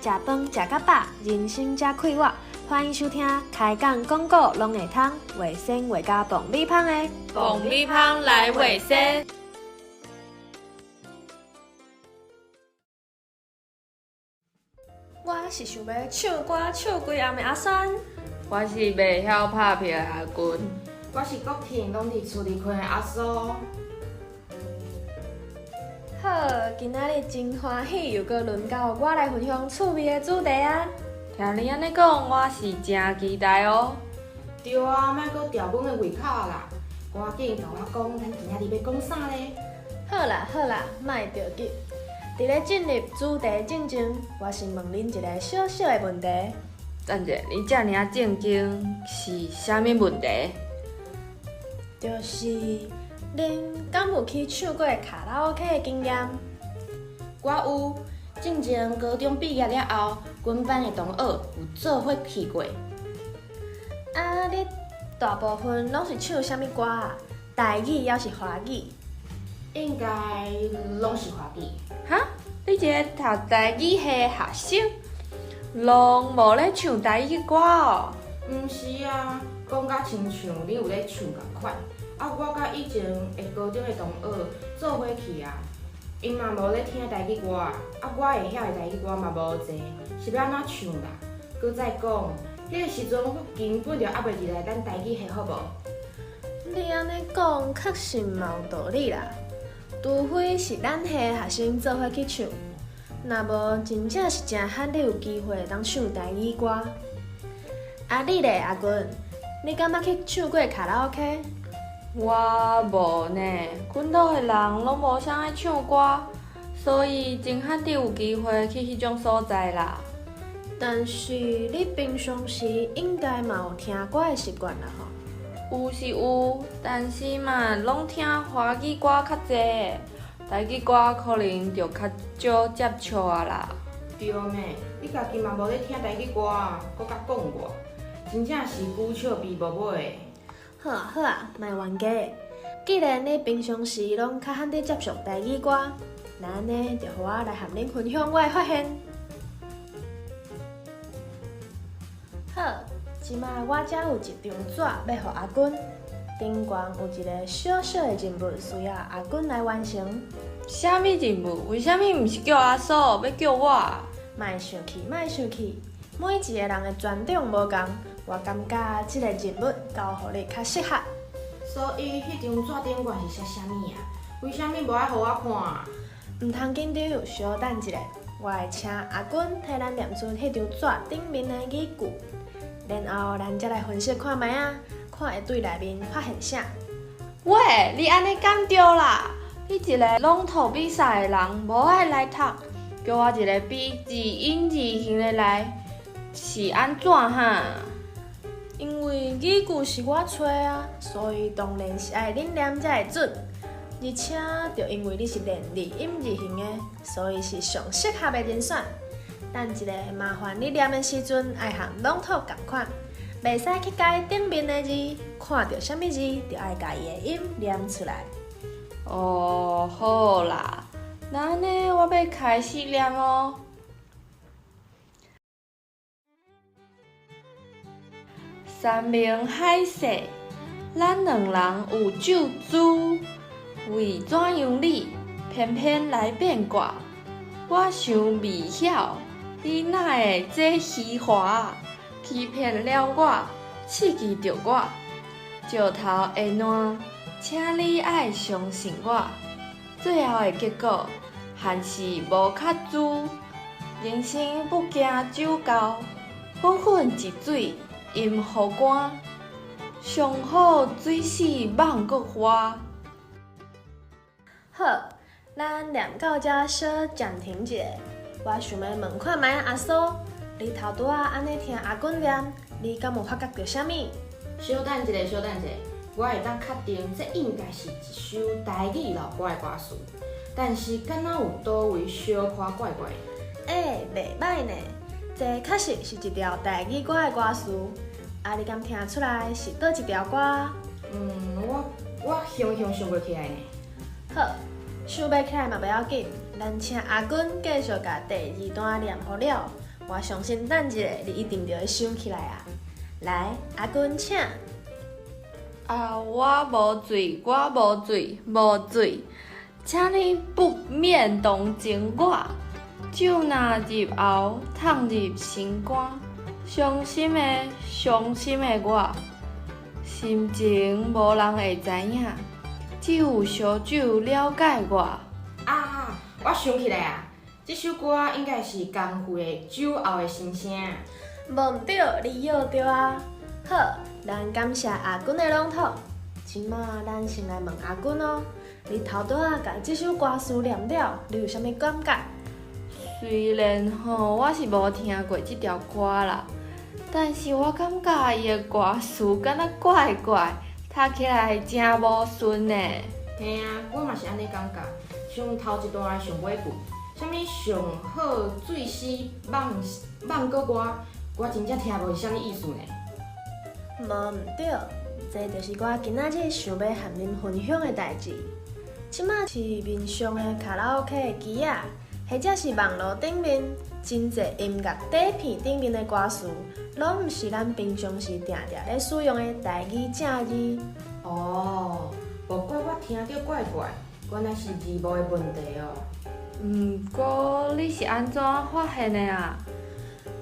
食飯食甲飽，人生才快活。歡迎收聽開講講古攏會通，衛生畫家爆米芳的爆米芳來衛生。我是想欲唱歌唱規暗的阿酸，我是袂曉拍票的阿君，我是國慶攏佇厝裡睏的阿蘇。好，今仔日真歡喜，又閣輪到我來分享趣味的主題啊！聽你按呢講，我是誠期待哦。對啊，莫閣吊阮的胃口啦！趕緊共我講，咱今仔日欲講啥咧？好啦好啦，莫著急。佇咧進入主題進前，我先問恁一个小小的問題。等者，你遮爾仔正經，是啥物問題？就是恁敢有去唱過卡拉 OK 的經驗？我有，進前高中畢業了後，阮班的同學有做伙去過。啊，你大部分攏是唱啥物歌啊？台語抑是華語？應該攏是華語。哈？你一个讀台語系的學生，攏無咧唱台語歌哦？毋是啊，講甲親像你有咧唱仝款。啊，我佮以前的高中的同學做伙去啊，𪜶嘛無咧聽台語歌啊，啊，我會曉的台語歌嘛無濟，是欲按怎唱啦？閣再講，彼个時陣我根本就猶未入來咱台語系，好無？你按呢講，確實嘛有道理啦。除非是咱系的學生做伙去唱，若無真正是誠罕得有機會會當唱台語歌。啊，你咧，阿君，你敢捌去唱過卡拉 OK？我無呢，阮兜的人攏無啥愛唱歌，所以真罕得有機會去彼種所在啦。但是你平常時應該嘛有聽歌的習慣啦吼？有是有，但是嘛攏聽華語歌較濟，台語歌可能就較少接觸啊啦。對咩？你家己嘛無咧聽台語歌啊，閣敢講我，真正是牛笑鱉無尾。好啊好啊，莫冤家。既然你平常時攏較罕得接觸台語歌，那按呢就予我來和恁分享我的發現。好，這擺我遮有一張紙欲予阿君，頂懸有一个小小的任務需要阿君來完成。啥物任務？為啥物毋是叫阿蘇，欲叫我？莫生氣，莫生氣，每一个人的專長無仝，我感覺這个任務交予你較適合。所以彼張紙頂懸是寫啥物啊？為啥物無愛予我看啊？毋通緊張，小等一下，我會請阿君替咱念出彼張紙頂面的語句，然後咱才來分析看覓仔，看會對內面發現啥。喂，你按呢敢對啦？你一个攏塗比賽的人，無愛來讀，叫我一个比字音字形的來，是按怎哈？因為語句是我揣啊，所以當然是愛恁念才會準。而且，就因為你是練字音字形的，所以是上適合的人選。等一下，麻煩你念的時陣愛和朗讀仝款，袂使去改頂面的字，看著啥物字，就愛共伊的音念出來。哦，好啦，那按呢，我欲開始念哦。山盟海誓，咱兩人有咒詛，為怎樣你偏偏來變卦？我想未曉，你哪會這虛華，欺騙了我，刺激著我。石頭會爛，請你愛相信我。最後的結果，還是無較輸。人生不驚酒到，粉粉一水飲予乾。上好水死蠓閣花。好，咱念到遮小暫停一下，我想欲問看覓仔阿蘇，你頭拄仔按呢聽阿君念，你敢有發覺著啥物？小等一下，小等一下，我會當確定這應該是一首台語老歌的歌詞，但是敢若有佗位小可怪怪的。欸，袂䆀呢，這確實是一條台語歌的歌詞。啊，你敢聽出來是佗一條歌？嗯，我我雄雄想袂起來呢。好，想袂起來嘛袂要緊，咱請阿君繼續共第二段念予了，我相信等一下你一定就會想起來啊！來，阿君請。啊，我無醉，我無醉，無醉，請你不免同情我。酒若入喉，痛入心肝，傷心的，傷心的我，心情無人會知影，只有燒酒了解我。啊，我想起來啊，這首歌應該是江蕙的《酒後的心聲》。無毋對，你藥著啊！好，咱感謝阿君的朗讀。這馬咱先來問阿君哦，你頭拄仔共這首歌詞念了，你有啥物感覺？雖然吼，我是無聽過這條歌啦，但是我感覺伊的歌詞敢若怪怪，讀起來誠無順呢。嘿啊，我嘛是按呢感覺。像頭一段的上尾句，啥物上好醉死蠓蠓過我，我真正聽無是啥物意思呢？無毋對，這就是我今仔日想欲和恁分享的代誌。這馬市面上的卡拉 OK 的機仔，或者是網路頂面真濟音樂底片頂面的歌詞，攏毋是咱平常時定定咧使用的台語正字。哦，無怪我聽著怪怪，原來是字幕的問題哦。毋過你是按怎發現的啊？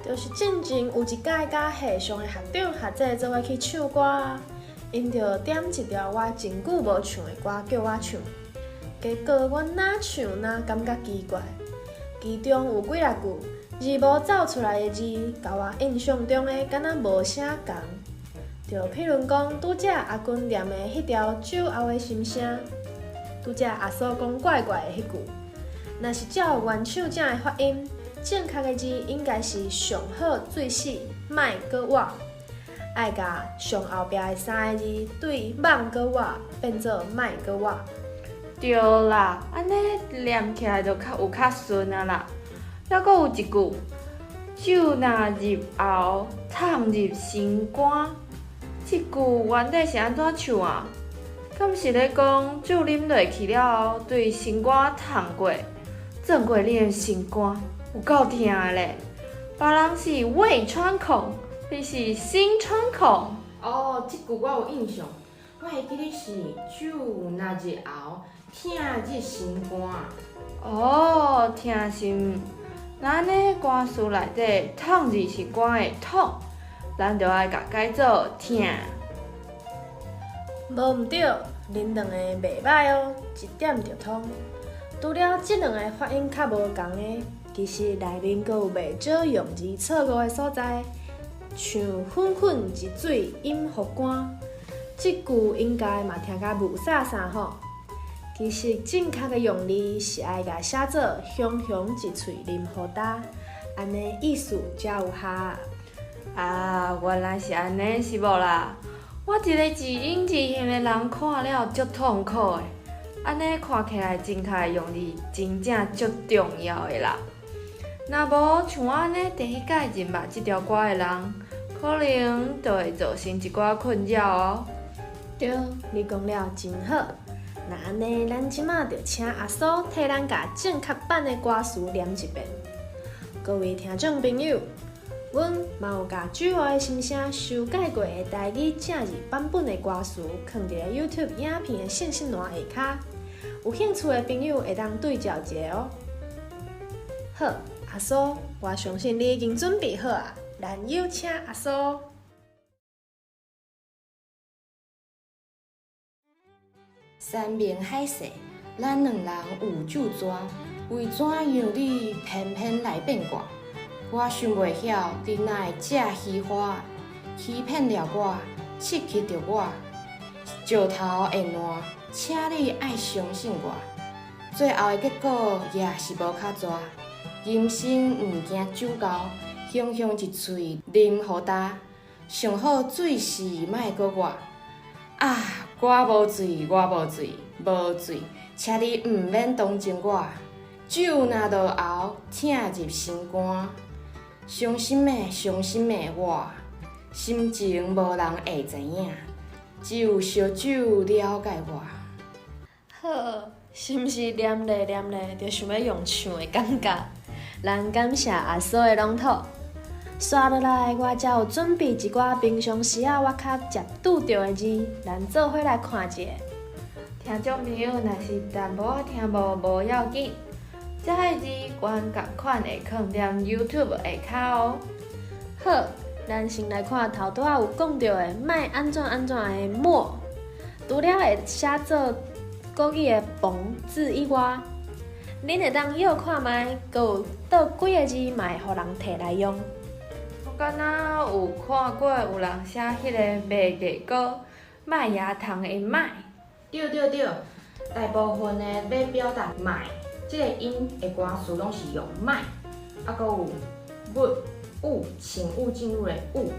就是進前有一擺佮系上的學長學姐做伙去唱歌啊，𪜶就點一條我真久無唱的歌叫我唱，結果我哪唱哪感覺奇怪，其中有幾若句字幕走出來的字，佮我印象中的敢若無啥仝。就譬如講，拄才阿君念的彼條酒後的心聲，拄才阿蘇講怪怪的彼句，若是照原唱者的發音，正確的字應該是上好醉死莫閣我，愛共上後壁的三个字對蠓閣我變做莫閣我。對啦，按呢念起來就較有較順啊啦。猶閣有一句，酒若入喉，痛入心肝。這句原底是按怎唱啊？敢是咧講酒啉落去了後，對心肝痛過，鑽過你的心肝，有夠疼的咧。別人是胃穿孔，你是心穿孔。哦，這句我有印象，我會記得是酒若入喉，疼入心肝。哦，疼心。那按呢歌詞內底痛入心肝的痛，咱就愛共改做疼。無毋對，恁兩个袂䆀哦，一點就通。除了這兩个發音較無仝的，其實內面閣有袂少用字錯誤的所在，像粉粉一水飲予乾，這句應該嘛聽甲霧煞煞吼。其實正確的用字是愛共寫做雄雄一喙啉予焦，按呢意思才有效。啊，原來是按呢，是無啦？我一个字音字形的人看了足痛苦的，按呢看起來正確的用字真正足重要的啦。若無像我按呢第一擺認捌這條歌的人，可能就會造成一寡困擾哦。對，你講了真好。那按呢，咱這馬就請阿蘇替咱共正確版的歌詞念一遍。各位聽眾朋友，阮嘛有共酒後的心聲修改過的台語正字版本的歌詞，囥佇咧 YouTube 影片的信息欄下跤，有興趣的朋友會當對照一下哦。好，阿蘇，我相信你已經準備好啊，咱有請阿蘇。山盟海誓，咱兩人有酒醉，為怎樣你偏偏來變卦？我想袂曉，你哪會這虛華，欺騙了我，失去著我。石頭會爛，請你愛相信我。最後的結果也是無較大。人生毋驚酒後，雄雄一喙啉予焦，上好醉死莫閣我。啊！我無醉，我無醉，無醉，請你毋免同情我。酒若落喉，疼入心肝。傷心的，傷心的我，心情無人會知影，只有燒酒了解我。好，是毋是念咧念咧，就想欲用唱的感覺？咱感謝阿蘇的朗讀。紲落來，我才有準備一寡平常時仔我較常拄著的字，咱做伙來看一下。聽眾朋友，若是淡薄仔聽無，無要緊，這个字阮仝款會囥佇 YouTube 下跤哦。好，咱先來看頭拄仔有講著的莫按怎按怎的莫，除了會寫做國語的磅字以外，恁會當臆看覓，閣有佗幾个字嘛會予人提來用。我敢若有看過有人寫彼个麥芽膏、麥芽糖的麥。對對對，大部分的欲表達麥這个音的歌詞攏是用麥，啊，閣有勿、勿，請勿進入的勿。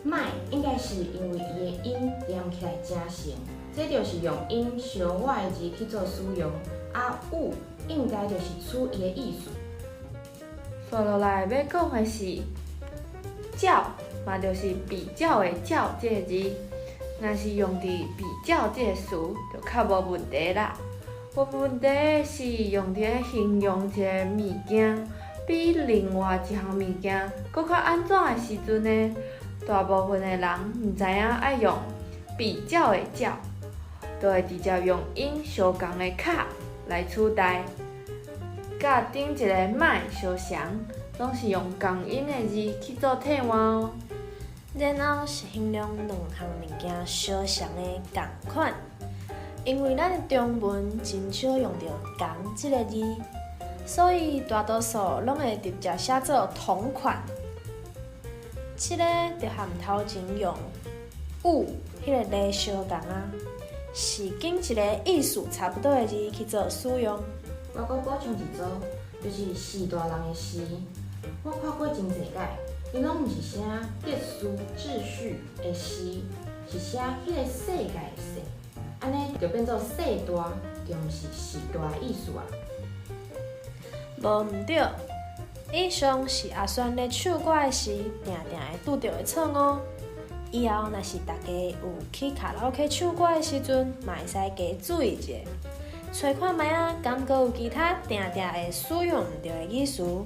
麥應該是因為伊的音唸起來誠像，這就是用音相倚的字去做使用。啊，勿應該就是取伊的意思。紲落來欲講的是較，嘛就是比較的較這个字。若是用佇比較這个詞，就較無問題啦。有問題的是用佇咧形容一个物件比另外一項物件閣較按怎的時陣呢？大部分的人毋知影愛用比較的較，就會直接用音相仝的較來取代，佮頂一个麥相像，攏是用仝音的字去做替換哦。然後是形容兩項物件相像的仝款，因為咱的中文真少用著仝這个字，所以大多數攏會直接寫做同款。這个就和頭前用有彼个字相仝啊，是揀一个意思差不多的字去做使用。我閣補充一組，就是序大人的序，我看過真濟擺，𪜶攏毋是寫秩序、秩序的序，是寫彼个世界的世，按呢就變做世大，就毋是序大的意思啊。無毋對，以上是阿萱咧唱歌的時，定定會拄著的錯誤。以後若是大家有去卡拉 OK 唱歌的時陣，嘛會使加注意一下，揣看覓仔，敢閣有其他定定會使用毋著的語詞。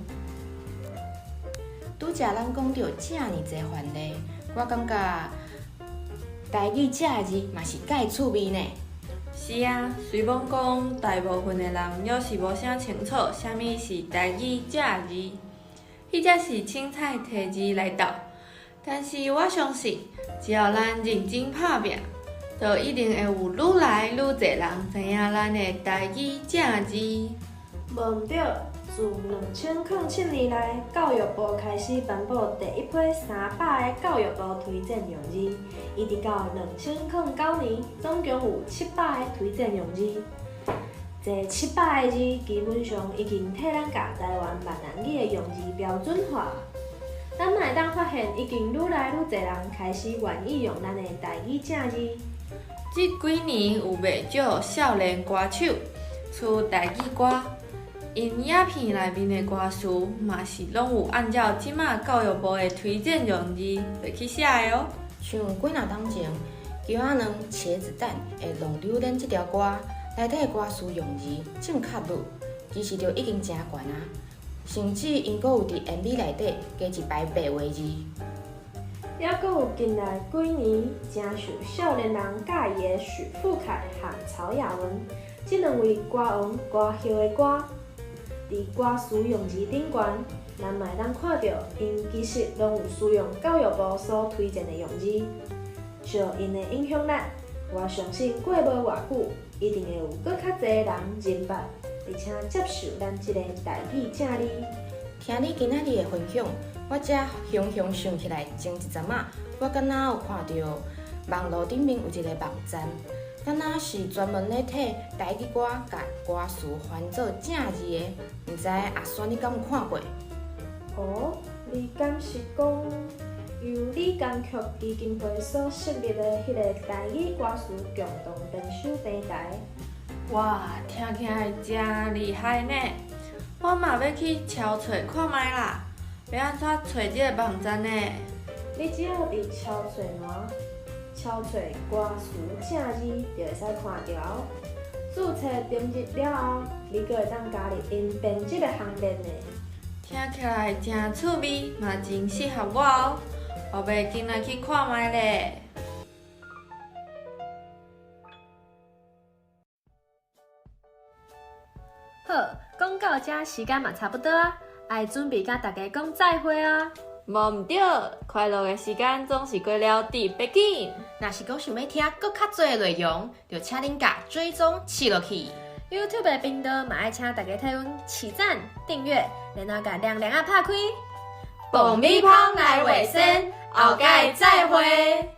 拄才咱講著遮爾濟範例，我感覺台語這个字嘛是蓋趣味呢。是啊，雖罔講大部分的人猶是無啥清楚啥物是台語正字，彼才是凊彩提字來鬥。但是我相信，只要咱認真拍拚，就一定會有愈來愈濟人知影咱的台語正字。無毋對，自2007年來，教育部開始頒布第一批300個教育部推薦用字，一直到2009年，總共有700個推薦用字。這700個字基本上已經替咱共台灣閩南語的用字標準化。咱嘛會當發現，已經愈來愈濟人開始願意用咱的台語正字。這幾年有袂少少年歌手出台語歌，𪜶影片內面的歌詞嘛是攏有按照這馬教育部的推薦用字落去寫的哦。像幾若冬前，蕎仔卵、茄子蛋的浪榴蓮這條歌，內底的歌詞用字正確率其實就已經誠懸啊，甚至𪜶閣有佇 MV 內底加一排白話字。猶閣有近來幾年誠受少年人佮意的許富凱和曹雅雯，這兩位歌王歌后的歌，佇歌詞用字頂懸，咱嘛會當看著𪜶其實攏有使用教育部所推薦的用字。受𪜶的影響力，我相信過無偌久，一定會有閣較濟人認捌，而且接受咱這个台語正字。聽你今仔日的分享，我才雄雄想起來，前一陣仔，我敢若有看著網路頂面有一個網站，敢若是專門咧替台語歌共歌詞翻做正字的，毋知阿萱你敢有看過？哦，你敢是講由李金曲基金會所設立的彼個台語歌詞共同編修平台？哇，聽起來誠厲害呢！我嘛欲去搜揣看覓啦，欲按怎揣這个網站呢？你只要佇搜揣欄搜揣歌詞正字，就會使看著哦。註冊登入了後，你閣會當加入𪜶編輯的行列呢。聽起來誠趣味，嘛真適合我哦。我欲緊來去看覓咧。好，講到這時間嘛差不多啊，愛準備佮大家講再會啊。無毋對，快樂的時間總是過了特別緊。若是講想欲聽閣較濟的內容，就請恁共追蹤試落去。 YouTube 的頻道嘛愛請大家替阮起讚、訂閱，然後共亮亮仔拍開。爆米芳來衛生，後擺再會。